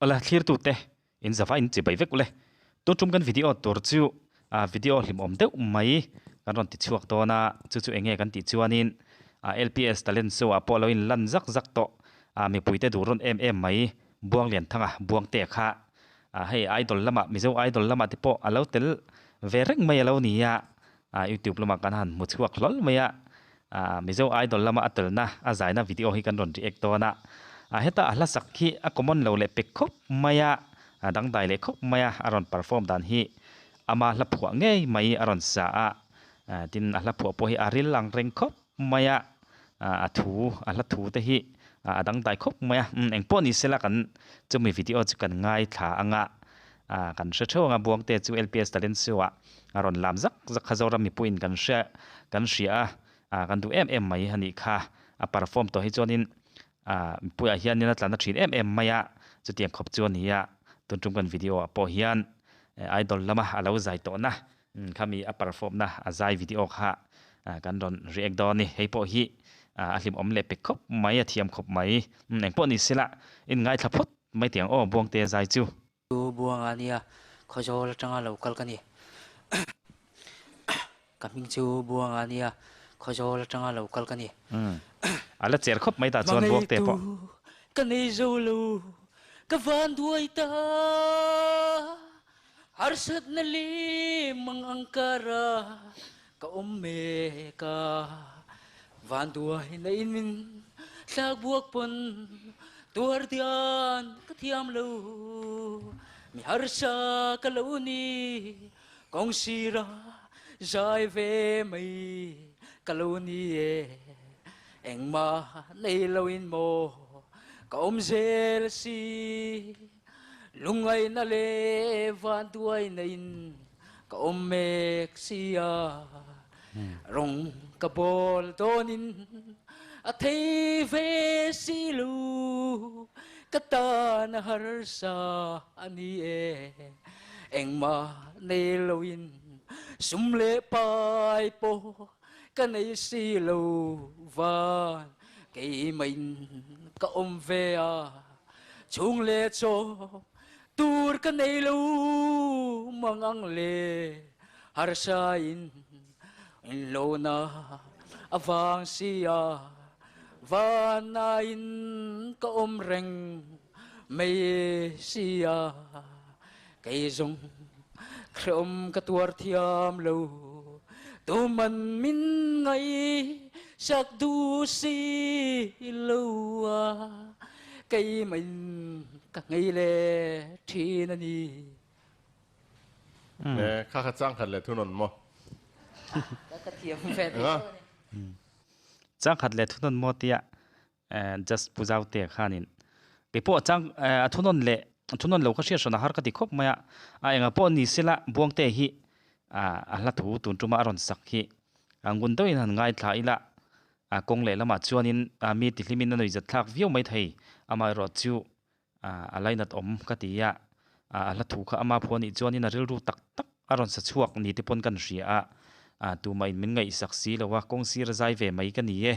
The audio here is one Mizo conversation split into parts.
Awle thlirtute in zava in chibai vek ule. Tun tum kan video tur chu ah video hlimawm deuh mai kan rawn ti chhuak dawn a, chu chu eng nge kan tih chuanin ah LPS talent show ah pawh lo in lan zak zak tawh ah mipuite duh rawn em em mai Buanglianthanga Buangte kha ah hei idol lamah Mizo idol lamah te pawh a lo tel ve reng mai a lo ni a, ah youtube lamah kan han hmu chhuak hlawl mai a ah mizo idol lama a telna a zaina video hi kan rawn react dawn a ah heta a hla sak hi a common lo leh pek khawp mai a a dangdai leh khawp mai a a rawn perform dan hi ama hla phuah ngei mai a rawn sa a ah tin a hla phuah pawh hi a ril ang reng khawp mai a ah a thu a hla thu te hi ah a dangdai khawp mai a umm engpawh ni sela kan chumi video chu kan ngaithla ang a ah kan hre theuh ang a Buangte chu L_P_S Talent Show ah a rawn lam zak zak kha Zoram mipuiin kan hria kan hria a ah kan duh em em mai a nih kha a perform tawh hi chuanin ah mipuiah hianin a tlan na thin em em mai a chutiang khawp chu a ni a tun tum kan video ah pawh hian idol lama a lo zai tawh na khami a perform na a zai video kha ah kan rawn react dawn a ni hei pawh hi ah a hlimawm leh pek khawp mai a thiam khawp mai engpawh ni sela inngaithla phawt mai tih ang aw Buangte zai chu. Chu Buanga nia Khawzawl atanga lo kal ka ni. Ka hming chu Buanga nia Khawzawl atanga lo kal ka ni. Umm. A la cher khawp mai ta chuan Buangte pawh. Hmangaitu ka nei zo lo, ka van duai ta. Harsatna leh mang angkara ka awm mek a. Van duai na in min thlak buak pawn tuar dian ka thiam lo. Mi harsa ka lo ni kawng sira zai ve mai ka lo ni e. Engmah nei lo in maw ka awm zel si. Lungngaihna leh van duai na in ka awm mek si a. Rawng ka bawl dawnin a thei ve si lo, ka tan a harsa a ni e. Engmah nei loin sum leh pai pawh ka nei si lo van, keimahin ka awm ve a, chhung leh chaw tur ka nei lo mangang le. Harsa in inlona a vang sia, vanna in ka awm reng mai sia. Kei zawng hrehawm ka tuar thiam lo, tuman min ngaihsak duh si lo a, keimah in ka ngei leh thin a ni. Le kha kha chang khat leh thunawn maw? Ka thiam ve tih chu ni. Chang khat leh thunawn maw tia just pu Zaute khanin kei pawh chang a thunawn leh thunawn lo kha hriat hran a har ka ti khawp mai a, a engah pawh ni sela Buangte hi a hla thu tun tuma a rawn sak hi a ngun deuhin han ngaithla ila a kawng leh lamah chuanin mi tihlimin a nuihzat thlak viau maithei amaherawh chu A lainat awm ka ti a, a hla thu kha ama phuah nih chuanin a rilru tak tak a rawn sa chhuak ni te pawn kan hria a, a tumah in min ngaihsak si lo a, kawng sir a zai ve mai ka ni e,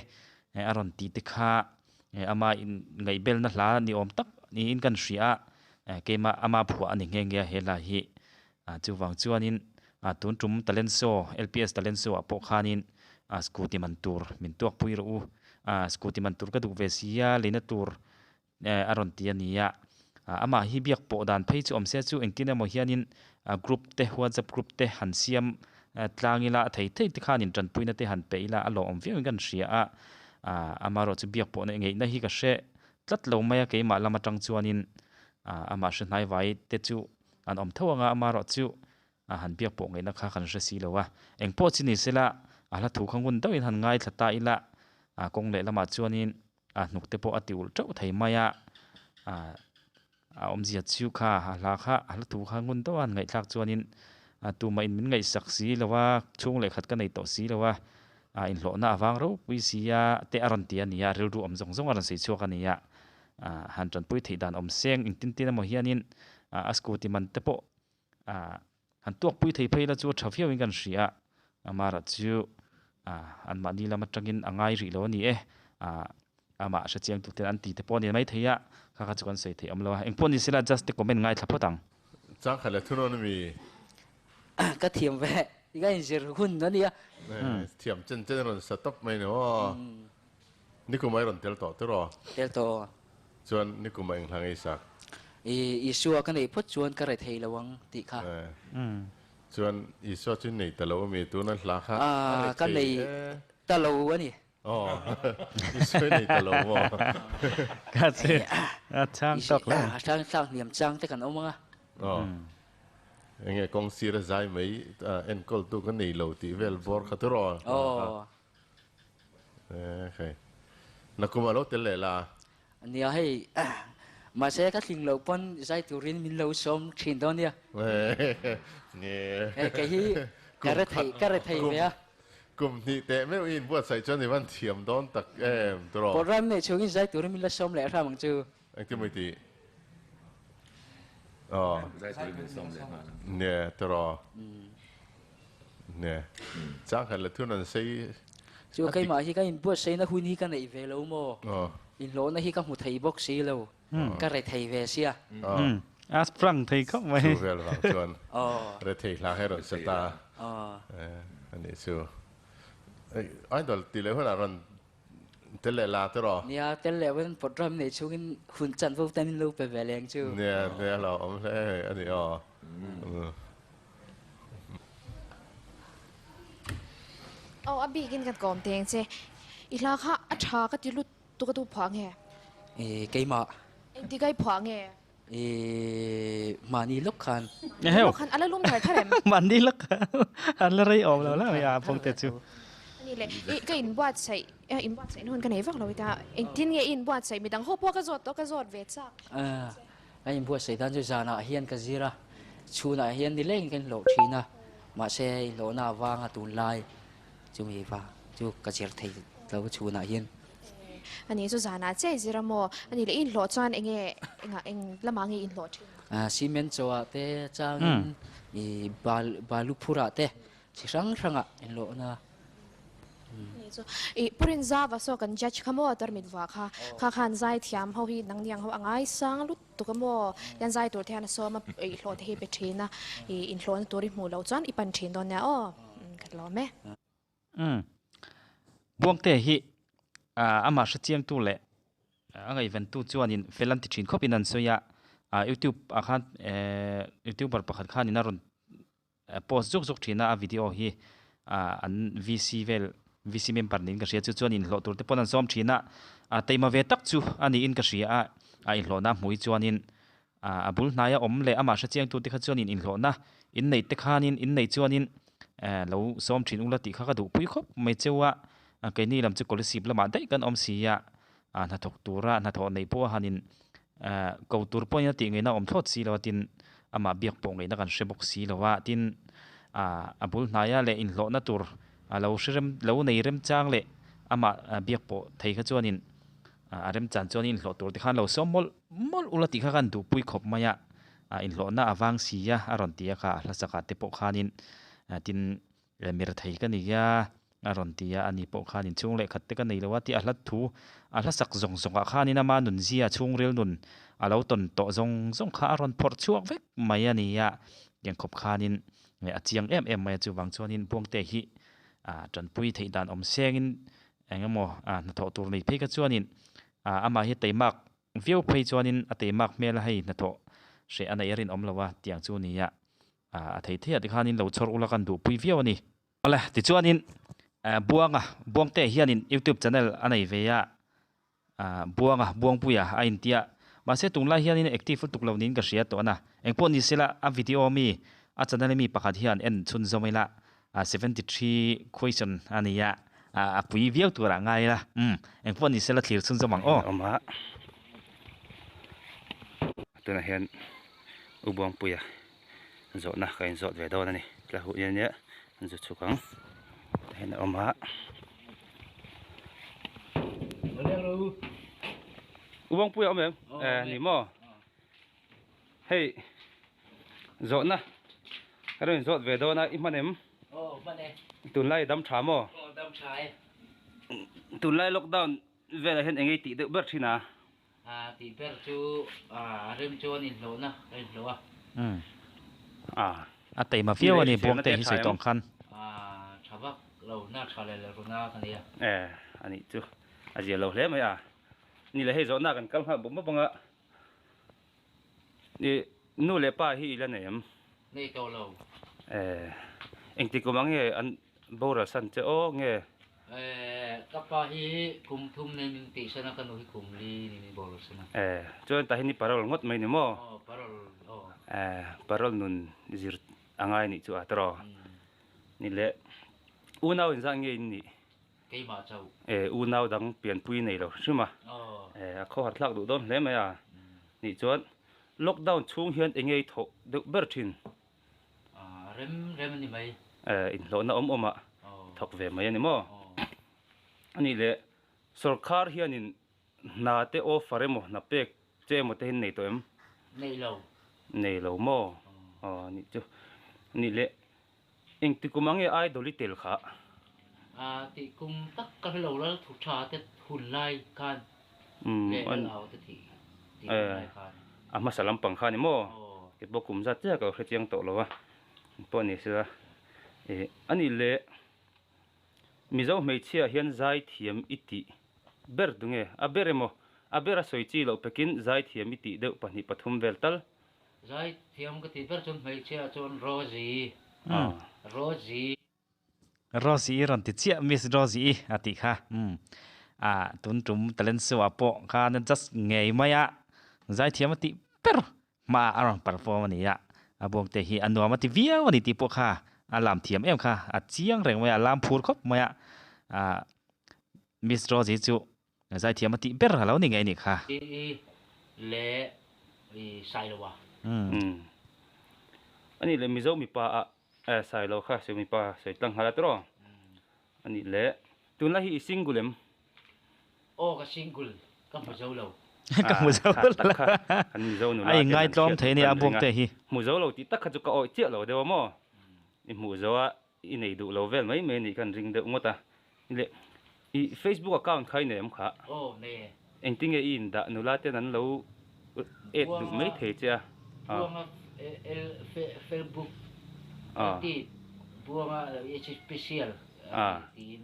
a rawn tih te kha ama in ngaihbelna hla ni awm tak niin kan hria a, keimah ama phuah a ni nghe nghe a he hla hi, chuvang chuanin tun tum talent show LPS talent show ah pawh khanin scooty man tur min tuak pui rawh u, scooty man tur ka duh ve si a leina tur a rawn ti a ni a, amah hi biak pawh dan phei chu awm se chu engtin emaw hianin group te whatsapp group te han siam tlang ila a thei thei te khanin tanpuina te han pe ila a lawmawm viau in kan hria a, amaherawh chu biak pawhna ngeihna hi ka hre tlat lo mai a keimah lam atang chuanin amah hre hnai vai te chu an awm tho ang a amaherawh chu a han biak pawh ngaihna kha kan hre si lo a, engpawh chi ni sela a hla thu kha ngun deuhin han ngaithla ta ila kawng leh lamah chuanin a hnuk te pawh a ti ulh teuh thei mai a ah a awmzia chu kha a hla kha a hla thu kha ngun deuh a han ngaihthlak chuanin a tumah in min ngaihsak si lo a chhung leh khat ka nei tawh si lo a ah inhlawhna a vang ropui si a te a rawn ti a ni a rilru awm zawng zawng a rawn sawi chhuak a ni a ah han tanpui theih dan awm seng engtin tin emaw hianin ah a scooty man te pawh ah han tuak pui thei phei la chu a tha viau in kan hria a amara chu ah anmahni lam atangin a ngai rih lo a ni e ah amah hre chiang tute an ti te pawh a ni mai thei a. Kha kha chu kan sawi theih awm lo a. Engpawh ni sela just te comment ngaithla phawt ang. Chang khat leh thunawn a mi. Ka thiam ve i ka inzir hun a nia. Thiam chen chen a rawn sa tawp mai ni aw. Nikum a i rawn tel tawh tiraw? Tel tawh. Chuan nikum a eng hla ngei sak? I Isua ka neih phawt chuan ka re thei lo ang tih kha. Chuan Isua chu i nei ta lo a mi? Tuna hla kha a re Ka thei nei e. ta lo a ni. Aw, i sawi nei ta lo maw? Ka che, a chang tawk lo. A chang thlak hniam chang te kan awm ang a. Aw, enge kawng sir a zai mai enkawl tu ka nei lo tih vel bawr kha tur aw. Aw. Hei, nakum a lo tel leh la. Nia hei, mahse ka tling loh pawn zai turin min lo sawm thin dawn nia. Hei kei hi ka re thei ka re thei ve a. Kum hnih teh meuh i inbuatsaih chuan i van thiam dawn tak em tawh. Program nei chhungin zai turin min la sawm leh hram ang chu. Engtin maw i tih? Aw. Zai turin min sawm leh nghal ang. Nia tawh. Nia. Changkhat leh thun an sei. Chu keimah hi ka inbuatsaihna hun hi ka neih ve lo maw? Inhlawhna hi ka hmu thei bawk si lo. Ka re thei ve sia. A sprang thei khawp mai. Chu vel vang chuan re thei hla hi a rawn sa ta a nih chu. Idol tih leh hunah rawn tel leh la tiraw? Nia, tel leh hun program nei chhungin hun chanvo tan in lo pe ve leng chu. Nia, nia lo awm hle a ni aw. Aw, a bikin kan kawm teng che. I hla kha a tha ka ti lut. Tu ka tu phuah nge? I keimah. Engti ka i phuah nge? I mahni lawk khan. Eheu. Lawk khan a la lum thar thar em? Mahni lawk khan a la rei awm lo la mai a pawng te chu. Ani le, i ka inbuatsaih, inbuatsaihna hun ka nei vak lo i ta. Engtin nge i inbuatsaih? Midang ho pawh ka zawt tawh, ka zawt ve chak. Ka inbuatsaih dan chu zanah hian ka zir a, chhunah hian nilengin ka inhlawh thin a, mahse inhlawhna avanga tunlai Chumi va chu ka zir thei lo chhunah hian. Ani chu zanah chiah i zir a maw? Ani leh i inhlawh chuan enge engah eng lamah nge i inhlawh thin? Cement chawah te changin i balu phurah te chi hrang hrangah inhlawhna. Ani chu i Purin Zava saw kan judge kha maw tarmit vua kha kha khan zai thiam ho hi nang niang ho a ngaisang lut tuk a maw? Tian zai tur te hian a sawm a i hlawh te hi pe thin a i inhlawhna tur i hmuh loh chuan i pan thin dawn nia aw. Ka lawm e. Umm. Buangte hi amah hrechiangtu leh a ngaihventu chuanin fel an ti thin khawpin an sawi a, youtube ah khan youtuber pakhat khanin a rawn post zuk zuk thin a, a video hi an VC vel VC member niin ka hria chu chuan inhlawh tur te pawn an sawm thin a, taima ve tak chu a niin ka hria a, a inhlawhna a hmui chuanin A bul hnaia awm leh amah hrechiangtu te kha chuanin inhlawhna inneih te khanin inneih chuanin lo sawm thin ula tih kha ka duhpui khawp mai cheu a, keini lam chu Kolasib lamah daih kan awm si a, hnathawk tura hnathawh neih pawh a hanin ko tur pawhin a tih ngaihna a awm thlawt si lo a tin amah biak pawh ngaihna kan hre bawk si lo a, tin a bul hnaia leh inhlawhna tur a lo hre rem lo nei remchang leh amah biak pawh thei kha chuanin A remchan chuan inhlawh tur te khan lo sawm mawlh mawlh ula tih kha kan duhpui khawp mai a, inhlawhna a vang si a, a rawn ti a kha a hlasakah te pawh khanin tin mir thei ka ni a, a rawn ti a, ani pawh khan inchhung leh khat te ka nei lo a tih a hla thu a hlasak zawng zawngah khanin ama nunzia chhungril nun a lo tawn tawh zawng zawng kha a rawn phawrh chhuak vek mai a ni a, tiang khawp khanin a chiang em em mai a, chuvang chuanin Buangte hi tanpui theih dan awm sengin Eng emaw hnathawh tur nei phei kha chuanin amah hi teimak viau phei chuanin a teimak hmel a hei hnathawh hreh a neih a rinawm lo a tiang chu nia a thei thei ah tikhanin lo chhawr ula kan duhpui viau a ni. Awle tichuanin Buanga Buangte hianin youtube channel a nei ve a Buanga Buangpuia a intia mahse tunlai hianin active lutuk lo niin ka hria tawh a na engpawh ni sela a video mi a channel mi pakhat hian en chhunzawm ila 73 question a ni a, a pui viau tur ah ngai ila, umm engpawh ni sela thlir chhunzawm ang aw. Awm a, tunah hian U Buangpuia zawhna ka inzawt ve dawn a ni, tla huh nia nia an zu chhuk ang tah hian a awm a. U Buangpuia awm em? Eh ni maw? Hei zawhna ka rawn zawt ve dawn a i hman em? Aw hman e. Tunlai i dam tha maw? Aw dam tha e. Tunlai lockdown velah hian eng ei tih deuh ber thin a? A tih ber chu a rem chuan inhlawhna ka inhlawh a. Umm. A. A taima viau a ni Hriselna Buangte te hi tha sawi em? tawng khan. A tha vak lo, na tha leh lo runa ka nei a. E, a nih chu a zia lo hle mai a. Ni leh hei zawhna kan kal nghal bawk bawk ang a. I nu leh pa hi i la nei em? Nei tawh lo. E, engti kum ang nge an boral san che aw nge? E, ka pa hi kum thum nei min tih san a, ka nu hi kum li ni min boral san a. E, chuan tah hian i parol ngawt mai ni maw? Aw, parol aw. E, parol nun zir a ngai nih chu a tawrh aw. Ni leh, unau inzah nge in nih? Keimah chauh. E, unau dang pianpui nei lo hrim a. E, a khawhar thlak duh dawn hle mai a. Nih chuan lockdown chhung hian eng nge i thawh deuh ber thin? A, rem rem a ni mai. E, inhlawhna awm awm ah thawk ve mai a ni maw? A nih leh sorkar hianin hna te offer emaw hna pek che emaw te hi nei tawh em? Nei lo. Nei lo maw? Aw, nih chu. Nih leh Engti kum ang nge idol i tel kha? A tih kum tak ka hre lo lal thu tha te hun lai khan leh lal au te thih tih hun lai khan. A hmasa lampang kha ni maw? Ke pawh kum zat chiah ka lo hre chiang tawh lo a, pawh ni sela. A nih leh Mizo hmeichhia hian zai thiam i tih ber tu nge? A ber emaw? A ber a sawi chi loh pekin zai thiam i tih deuh pahnih pathum vel tal. Zai thiam ka tih ber chuan hmeichhia chuan Rosie, Rosie. Rosie i rawn ti chiah Miss Rosie i a tih kha umm ah tun tum talent show ah pawh khan just ngei mai a zai thiam a tih ber hma a rawn perform a ni a, a buang te hi a nuam a ti viau a ni tih pawh kha a lam thiam em kha a chiang reng mai a, a lam phur khawp mai a ah Miss Rosie chu Zaithiam a tih ber a lo ni ngei nih kha. I leh i Sailoa. Umm. Ani leh Mizo mipa ah eh Sailo kha Siu mipa sawi tlang nghal a tiraw? Ani leh tunlai hi i single em? Aw ka single, ka hmu zo lo. Ka hmu zo lo. Tak kha kan Mizo nula A inngaitlawm thei nia a buak te hi. Hmu zo lo tih tak kha chu ka awih chiah lo deuh a maw? I hmuh zo a I nei duh lo vel mai mai anih khan ring deuh ngawt a. Le i Facebook account kha i nei em kha? Aw nei e. Engtinge i indah nula ten an lo add duh mai thei che a? Buanga Facebook ka ti Buanga special tiin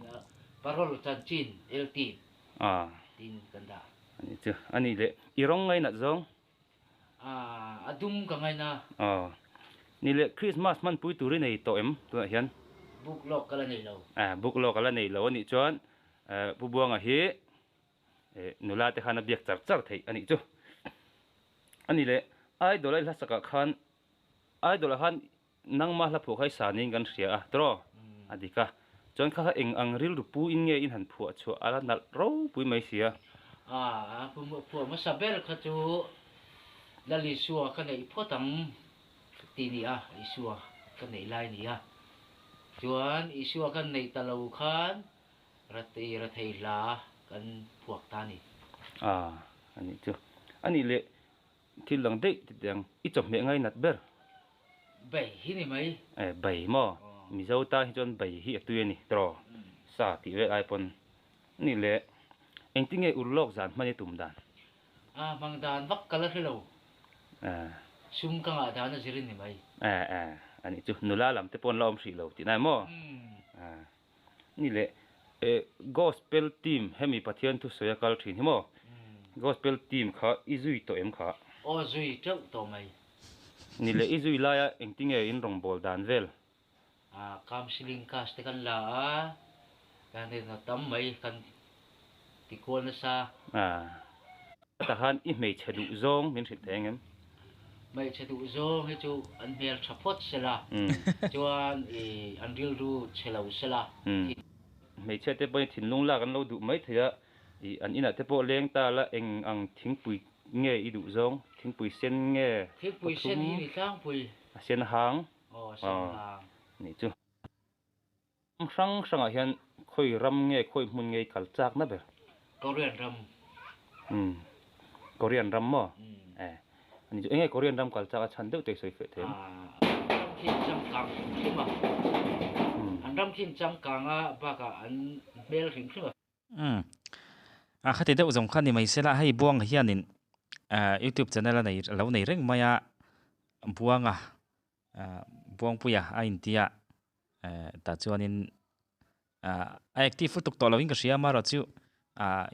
parol chanchin LT tiin kan dah. Ani chu ani le i rawng ngainat zawng? A dum ka ngaina. Aw. Ni leh Christmas hmanpui tur i nei tawh em tunah hian? Book lawk ka la nei lo. Eh, book lawk a la nei lo anih chuan Pu Buanga hi nula te khan a biak char char theih anih chu. Ani leh Idol a i hlasakah khan Idol ah khan nangma hla phuah kha i sa niin kan hria a tiraw? A dik a. Chuan kha kha eng ang rilru pu in nge in han phuah chhuah a la nalh ropui mai si a. A, phuah hmasa ber kha chu Lal Isua ka neih phawt ang tih ni a, Isua ka neih lai ni a. Chuan Isua kan neih ta lo khan Ratei Rathei hla kan phuak ta a ni. A, a nih chu. A nih leh Thil dang daih ti teh ang, i chawhmeh ngainat ber. Bai hi ni mai. Eh, bai maw? Mizo tan hi chuan bai hi a tui a ni, tiraw? Sa tih vel ai pawn. Ni le, engtin nge ur lawk zan hman i tum dan? A, hmang dan vak ka la hre lo. Eh. Sum ka ngah dan a zir in ni mai. Eh, eh, a nih chu, nula lam te pawn la awm hrih lo tih nai maw? Eh. Ni leh eh gospel team hemi Pathian thusawi a kal thin hi maw? Gospel team kha i zui tawh em kha? Aw zui teuh tawh mai. Ni leh i zui laia engtinge in rawngbâwl dan vel? Ah counselling class te kan la a, kan en a tam mai kan ti kual nasa. Ah tah khan i hmeichhe duh zawng min hrilh thei angem? Hmeichhe duh zawng hi chu an hmel tha phawt sela, chuan i an rilru chhe lo sela. Hmeichhia te pawhin thinlung lak an lo duh mai thei a, i an inah te pawh leng ta la eng ang thingpui nge i duh zawng? Thingpui sen nge? Thingpui sen hi ni tlangpui. A sen hang. Aw a sen hang. Nih chu. Ram hrang hrangah hian khawi ram nge khawi hmun nge i kal chak na ber? Korean ram. Umm Korean ram maw? Eh ani chu enge Korean ram kal chak a chhan deuh te i sawi feh thei em? An ram khi an changkang hrim hrim a. An ram khi an changkang a bakah an hmel hrim hrim a. Umm. A khati deuh zawng kha ni mai sela hei Buanga hianin youtube channel a nei lo nei reng mai a Buanga Buangpuia a intia tah chuanin a active lutuk tawh loin ka hria amaherawh chu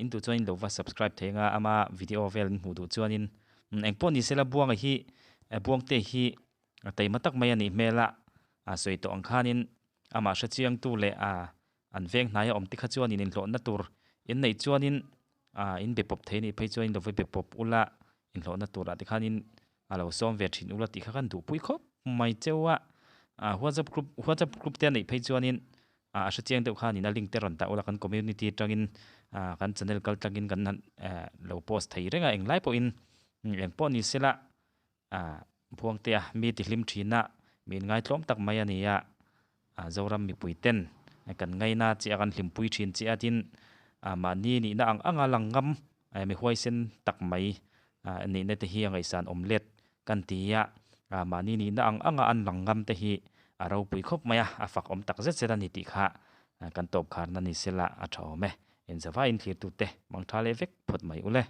in duh chuan in lo va subscribe thei anga ama video vel in hmuh duh chuanin engpawh ni sela Buanga hi Buangte hi taima tak mai a nih hmel a a sawi tawh ang khanin amah hre chiangtu leh a an veng hnaia awm te kha chuan in inhlawhna tur in neih chuanin in be pawp thei a nih phei chuan in lo va be pawp ula inhlawhna turah te khanin a lo sawm ve thin ula tih kha kan duhpui khawp mai cheu a, ah whatsapp group whatsapp group te a neih phei chuanin ah a hrechiang deuh khanin a link te rawn dah ula kan community atangin ah kan channel kal tlangin kan han eh lo post thei reng a englai pawhin eng pawh ni sela ah Buangtea mi tihlim thina mi inngaithlawm tak mai a ni a, ah Zoram mipui ten kan ngaina chiah kan hlimpui thin chiah tin ah mahni nihna ang anga lang ngam mi huaisen tak mai nihna te hi a ngaihsan awm let kan ti a, mahni nihna ang anga an lang ngam te hi a ropui khawp mai a, a fak awm tak zet zet a ni tih kha kan tawp kharna ni sela a tha awm e. Inzavaiin thlirtute mangtha leh vek phawt mai ule.